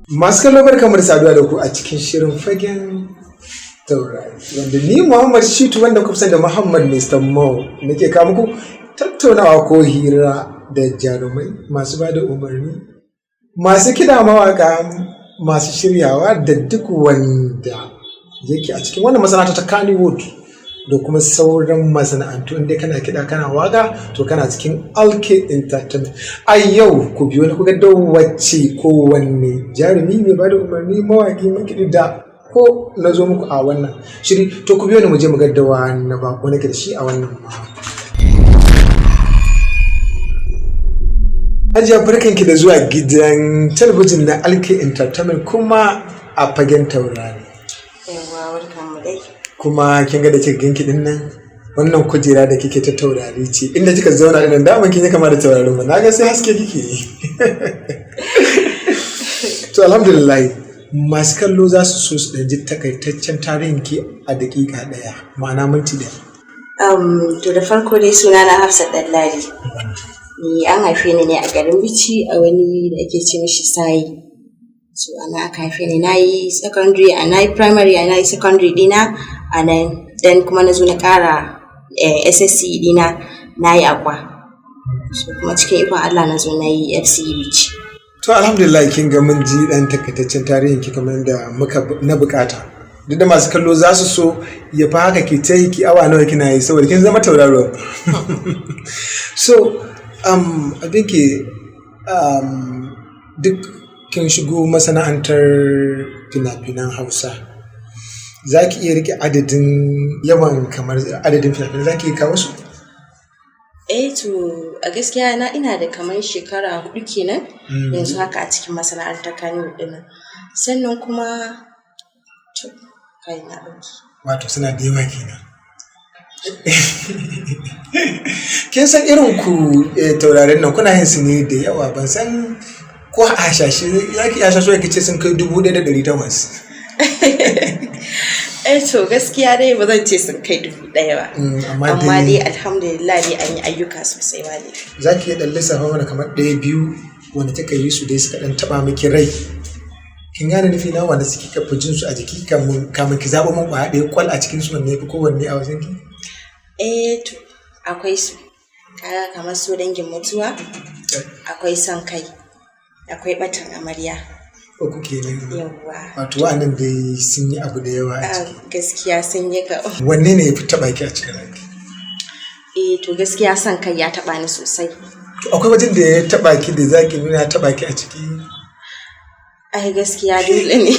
Masu kallo, barkamu da saduwa da ku a cikin shirin Fagen Taurari, wanda ni Muhammad Shitu, wanda kuka sani da Muhammad Mr. Mo, nake kawo muku tattaunawa ko hira da jarumai, masu ba da umarni, masu kiɗa, mawaka, masu shiryawa da duk wanda yake a cikin wannan masana'anta ta Kannywood da kuma sauran masana'antu. Inda kana kiɗa, kana waka, to kana cikin Alke Entertainment. A yau ku biyo ni ku ga da wacce ko wanne jarumi, mai bada umarni, mawaki, makiɗi da ko na zo muku a wannan shiri. To ku biyo ni mu je mu ga da wanne bako nake da shi a wannan mako. Hajiya, barkanki da zuwa gidan talabijin na Alke Entertainment kuma a Fagen Taurari. Yawwa, barkanmu dai. Kuma kin ga da kika ganki din nan, wannan kujera da kike ta taurari ce. Inda kika zauna din nan, daman kin yi kama da taurarin ba, na ga sai haske kike yi. To alhamdulillah, masu kallo za su so su ɗan ji takaitaccen tarihin ki a daƙiƙa ɗaya, ma'ana minti 1. To da farko dai, suna na Hafsat Ɗanladi. Ni an haife ni ne a garin Bichi, a wani da ake ce mishi Sayi. So ana aka haife ni, na yi secondary, a na yi primary, a na yi secondary dina a nan, then kuma na zo na ƙara SSC dina, na yi Akwa. So kuma cikin ikon Allah na zo na yi FCE Bichi. To alhamdulillah, kin ga mun ji dan takaitaccen tarihin ki kamar da muka na bukata. Duk da masu kallo za su so ya fi haka, ki ta yi ki awa nawa kina yi, saboda kin zama tauraro. So abin ki duk kin shigo masana'antar fina-finan Hausa. Za ki iya rike adadin yawan, kamar adadin fina-finan, za ki iya kawo su? Eh to, a gaskiya na ina da kamar shekara 4 kenan yanzu haka a cikin masana'antar Kannywood ɗin nan. Sannan kuma to kai na ɗauki. Wato suna da yawa kenan. Kin san irin ku taurarin nan kuna yin su ne da yawa. Ban san ko a hasashe za ki iya hasashe ki ce sun kai 1800. Eh to, gaskiya dai ba zan ce sun kai 1000 ba. Amma Amma dai alhamdulillah dai an yi ayyuka sosai ba laifi. Za ki iya ɗan lissafa mana kamar ɗaya, biyu wanda kika yi su dai suka ɗan taɓa miki rai. Kin gane nufi na, wanda suke kafa jin su a jiki, kamun ki zaɓo min ƙwaya ɗaya kwal a cikin su, wanne ya fi kowanne a wajen ki? Eh to, akwai su. Kaga kamar su Dangin Mutuwa, akwai Son Kai, akwai Ɓatan Amarya. Uku kenan. Yawwa. Wato wa'annan dai sun yi abu da yawa a ciki. Gaskiya sun yi ka. Wanne ne ya fi taɓa ki a cikin ranki? Eh to, gaskiya Son Kai ya taɓa ni sosai. To akwai wajen da ya taɓa ki da za ki nuna ya taɓa ki a ciki? Ai gaskiya dole ne.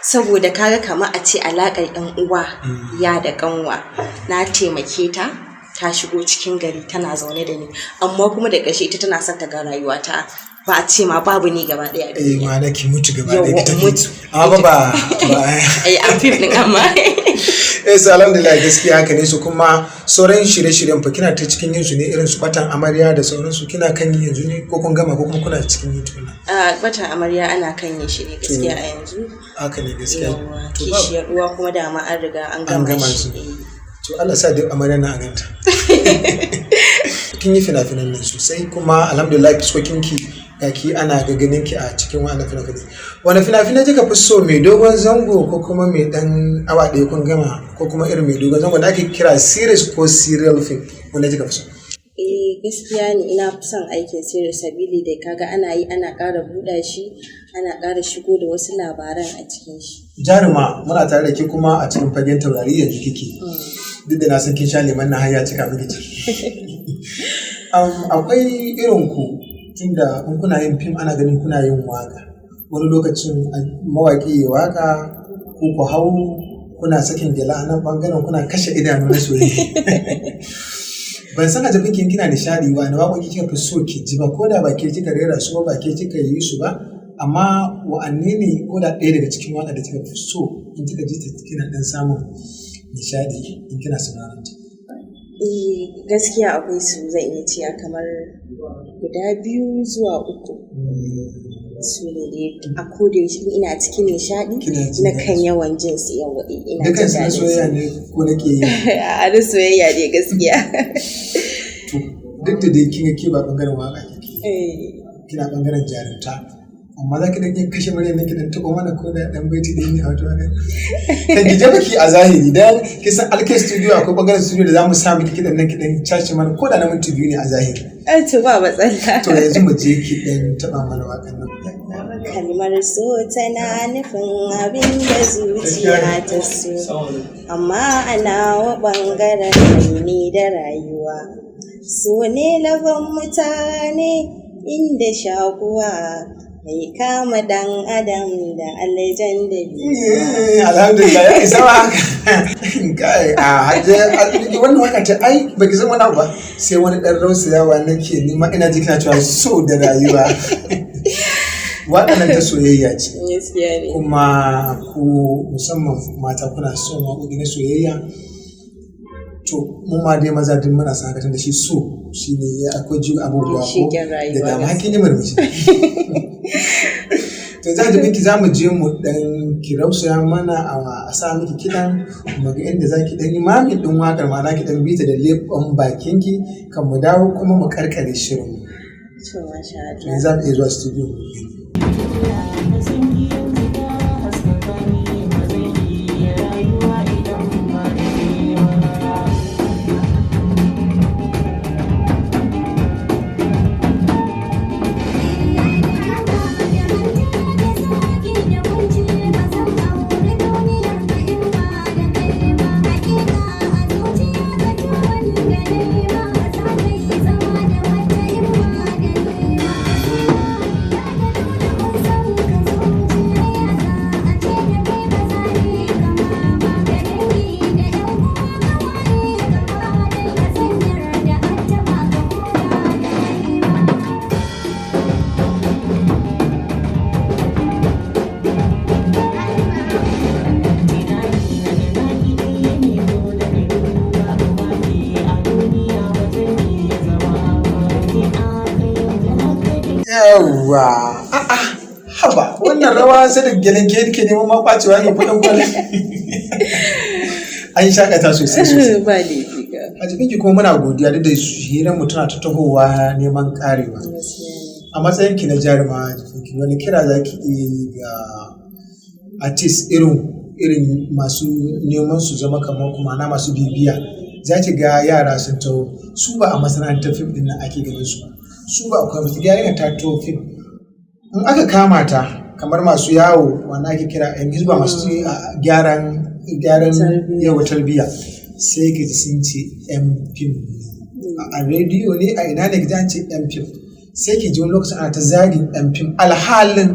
Saboda kaga kamar a ce alaƙar 'yan uwa, ya da ƙanwa, na taimake ta, ta shigo cikin gari tana zaune da ni, amma kuma da ƙarshe ita tana son ta ga rayuwata ba a ce ma babu ni gaba ɗaya a duniya. Ma'ana ki mutu gaba ɗaya Yawwa, ki tafi. mutu. Amma ba ba Ai an fim ɗin amma. Eh so alhamdulillah, gaskiya haka ne. Su kuma sauran shirye-shiryen fa, kina ta cikin yin su ne, irin su Batan Amarya da sauransu, kina kan yi yanzu ne ko kun gama ko kuma kuna cikin yi tukuna? A Batan Amarya ana kan yin shi ne gaskiya a yanzu. Haka ne gaskiya. Yawwa, To ba Kishiyar Uwa kuma dama an riga an An gama gama shi. su. Eh. To Allah sa dai amarya na a ganta. Kin yi fina-finan nan sosai, kuma alhamdulillah fuskokin ki ga ki ana ga ganin ki a cikin wannan fina-finai. Wani fina-finai kika fi so, mai dogon zango ko kuma mai dan awa 1 kun gama, ko kuma irin mai dogon zango da ake kira series ko serial film, wanda kika fi so? Eh, gaskiya ne ina fi son aikin series, sabili da kaga ana yi ana ƙara buɗa shi, ana ƙara shigo da wasu labaran a cikin shi. Jaruma, muna tare da ke kuma a cikin Fagen Taurari yanzu kike. Duk da na san kin sha lemon na har ya cika miki ciki. Akwai irin ku, tunda in kuna yin fim ana ganin kuna yin waka. Wani lokacin mawaƙi ya waka, ko ku hau kuna sakin gyala a nan ɓangaren kuna kashe idanu na soyayya. Ban san a kin kina nishaɗi ba na waƙoƙi kika fi so ki ji ba, ko da ba ke kika rera su ba, ba ke kika yi su ba, amma wa'anne ne, ko da ɗaya daga cikin waƙa da kika fi so, in kika ji ta kina ɗan samun nishaɗi in kina sauraron ta? Eh, gaskiya akwai su, zan iya cewa kamar guda biyu zuwa uku. Su ne dai a koda yaushe in ina cikin nishaɗi Kina jin na kan daɗi. yawan jin su, yawa, eh, ina Dukan jin su na daɗin su. soyayya ne ko nake yi? A'a, na soyayya ne gaskiya. To duk da dai kin ga ke ba ɓangaren waƙa kike, Eh. kina ɓangaren jarumta, Amma za ki ɗan iya kashe muryar nan, ki ɗan taɓo mana ko da ɗan baiti ɗaya ne a wata waƙar. Kan ki je baki a zahiri, dan kisan Alke Studio akwai ɓangaren studio da za mu sa miki kiɗan nan, ki ɗan cashe mana ko da na minti 2 ne a zahiri. Ai, to ba matsala. To, yanzu mu je ki ɗan taɓa mana waƙar nan. Kalmar so tana nufin abin da zuciya ta so, amma a nawa ɓangaren ni da rayuwa. So ne lagon mutane inda shakuwa mai kama ɗan adam da aljan da biyuwa. Alhamdulillah, ya isa ma haka. Kai, a hajje wannan waka ta, ai baki san wani abu ba, sai wani ɗan rausayawa nake nima ina ji kina cewa so da rayuwa. Waƙar nan ta soyayya ce. Gaskiya ne. Kuma ku musamman mata kuna son waƙoƙi na soyayya. To, mu ma dai maza duk muna son haka, tunda shi so shi ne akwai jigo abubuwa ko Ginshiƙin rayuwa. Da dama kin yi murmushi. To, za miki za mu je mu dan ki rausaya mana a sa miki kiɗan, mu ga inda za ki dan yi miming ɗin waƙar, ma'ana ki dan bita da leɓen bakinki, kan mu dawo kuma mu karkare shirin mu. To, masha Allah. Yanzu za mu iya zuwa studio mu gani. Yanzu ka haskaka ni, ba zan iya rayuwa idan ba da ke ba. Tunani na da naki ɗaya ne, ko da gani babu maki a duniya ba zan iya zama ba. Ni aka yanzu haka dai. Yawwa, a'a, haba, wannan rawa sai da gyalen ke ke neman ma kwacewa ga kuɗin kwalin. An shakata sosai sosai. Ba laifi ga. A jikinki kuma muna godiya, duk da hirar mu tana ta tahowa neman karewa. Gaskiya ne. A matsayin ki na jaruma jikinki, wani kira za ki iya yi ga artist irin masu neman su zama kamar kuma na masu bibiya? Za ki ga yara sun taho, su ba a masana'antar fim din nan ake ganin su ba, su ba akwai masu yarinya ta taho fim, in aka kama ta kamar masu yawo wanda ake kira yan hizba, masu gyaran Tarbiyya. Yawa, tarbiyya, sai ka ji sun ce yan fim ne a rediyo ne, a ina ne ka ji an ce yan fim, sai ki ji wani lokacin ana ta zagin yan fim, alhalin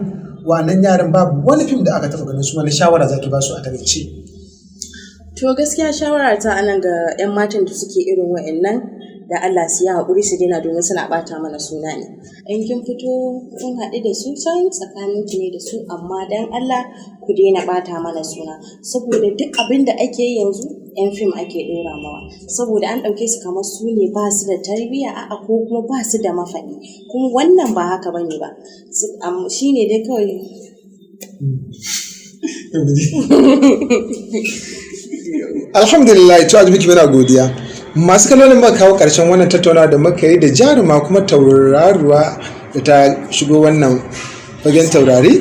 wannan yaran babu wani fim da aka taɓa ganin su. Wani shawara zaki ba su a takaice? To, gaskiya shawara ta anan ga 'yan matan da suke irin wa'annan, da Allah su yi haƙuri su daina, domin suna ɓata mana suna ne. In kin fito kun haɗu da su can, tsakanin ki ne da su, amma dan Allah ku daina ɓata mana suna, saboda duk abin da ake yi yanzu 'yan fim ake ɗora mawa, saboda an ɗauke su kamar su ne ba su da tarbiyya, a'a, ko kuma ba su da mafaɗi, kuma wannan ba haka bane ba. Shi ne dai kawai. Alhamdulillah, to azumiki muna godiya. Masu kallon, muka kawo karshen wannan tattaunawa da muka yi da jaruma kuma tauraruwa da ta shigo wannan fagen taurari.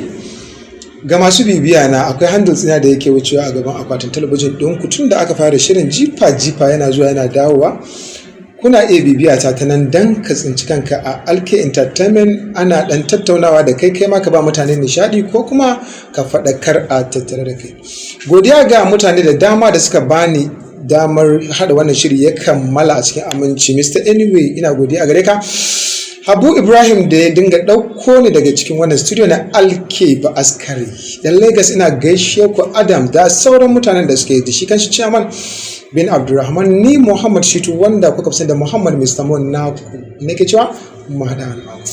Ga masu bibiya na, akwai handles ina da yake wucewa a gaban akwatin talabijin ɗin tun da aka fara shirin, jifa jifa yana zuwa yana dawowa. Kuna iya bibiya ta ta nan don ka tsinci kanka a Alke Entertainment, ana dan tattaunawa da kai, kai ma ka ba mutane nishadi ko kuma ka faɗakar a tattare da kai. Godiya ga mutane da dama da suka bani damar hada wannan shiri ya kammala a cikin aminci. Mr Anyway, ina godiya a gare ka. Habu Ibrahim da ya dinga ɗauko ni daga cikin wannan studio na Alke ba Askari dan Lagos, ina gaishe ku. Adam da sauran mutanen da suke da shi kanshi chairman bin Abdulrahman, ni Muhammad Shitu wanda kuka fi sani da Muhammad Mr. Mon naku nake cewa mu haɗa wani mako.